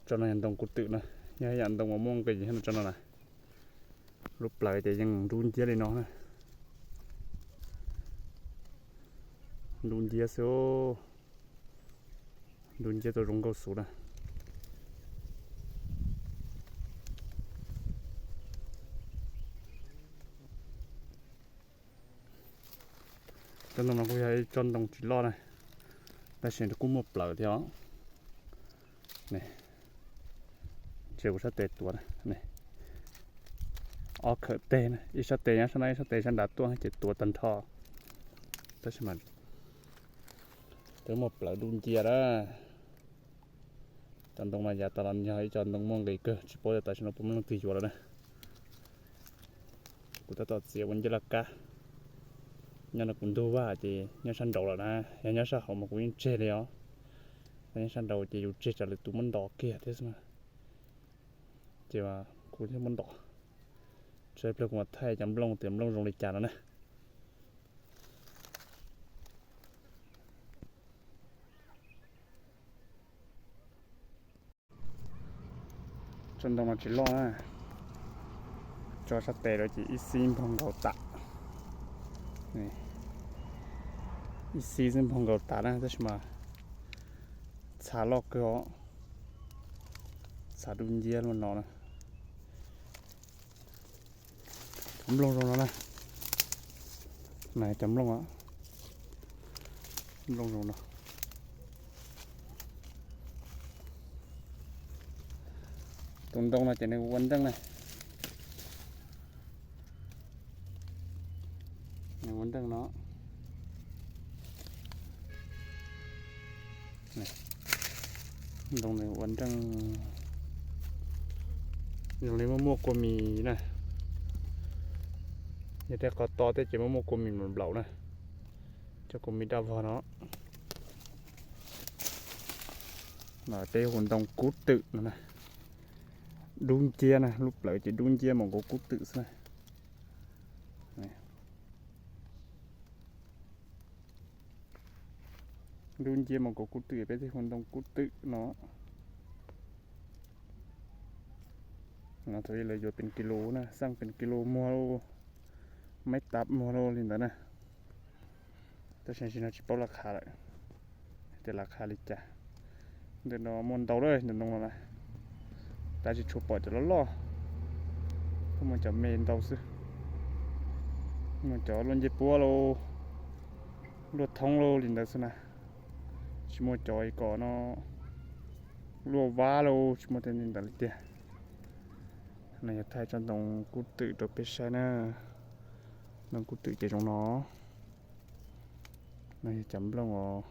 Tsob no yog ntoo kub twm na, yog yam ntoo uas muaj nqis no tsob no na. Lub plawv ces yeej dub nciab li no na. Dub nciab xwb, dub nciab tuaj zoo nkauj xwb na. Tsob ntoo no kuj yog ib tsob ntoo tsis loj na, tab sis kuj muaj plawv thiab os. Ntsia kuv sab tes tuav na, ob khawm teg na, ib sab tes nyob sab no, ib sab tes sab nrad tuaj ces tuav tag nrho. Tab sis mas twb muaj plawv dub nciab lawm. Cov ntoo no yav tas los yog ib co ntoo muaj nqis kawg, tsis paub tias tam sim no puas muaj leej twg yuav lawm na. Kuv tab tom txiav ua ncauj laj kab. Nyob no kuv ntug vaj ces nyob sab nraud lawm na, yog nyob sab hauv mas kuv yeej tseg li os. Nyob sab nraud ces yus tseg tsam lwm tus muab ntos kiag thiab xwb na. Ces kuv thiaj muab ntos. Tsam ib pliag kuv mam thaij cov nplooj tias nplooj zoo li cas no na. Tsob ntoo no tsis loj na, tso sab tes rau ces ib xib nphog nkaus tas. Ib xib xwb nphog nkaus tas na, tab sis mas txha loj kawg os. Txha dub nciab luaj no na. Cov nplooj zoo no na. Cov nplooj, nplooj zoo no. Tus ntoo no ces nws ua nreej na. Nws ua nreej no. Ntoo nws ua nreej zoo li muaj muaj kua mis na. Yog tej qhov to tej ces muaj muaj kua mis nplaum na. Cov kua mis daj vog no. Peb hu ntoo kub twm no na. Dub nciab na, lub plawv ces dub nciab mas nkaus kub twm xwb na. Dub nciab mas nkaus kub twm, peb thiaj hu ntoo kub twm no. Thaum ub lawv yuav pes kis lus na, xaj pes kis lus muag lauj, meb tav muag lauj li ntawd na. Tab sis tam sim no tsis paub laj kha lawm, tias laj kha li cas. Ntawm no muaj ntau lawm, ntawm no los lawm, tab sis tsuas pom cov loj loj, muaj cov me ntau xwb. Muaj cov luaj ncej puab lauj, luaj thoob lauj li ntawd xwb na. Tsis muaj cov kom no luaj vab lauj, tsis muaj tej ntawd li tiag. No yog thaij tsob ntoo kub twm rau peb saib na. Ntoo kub twm ces zoo no. No yog cov nplooj os.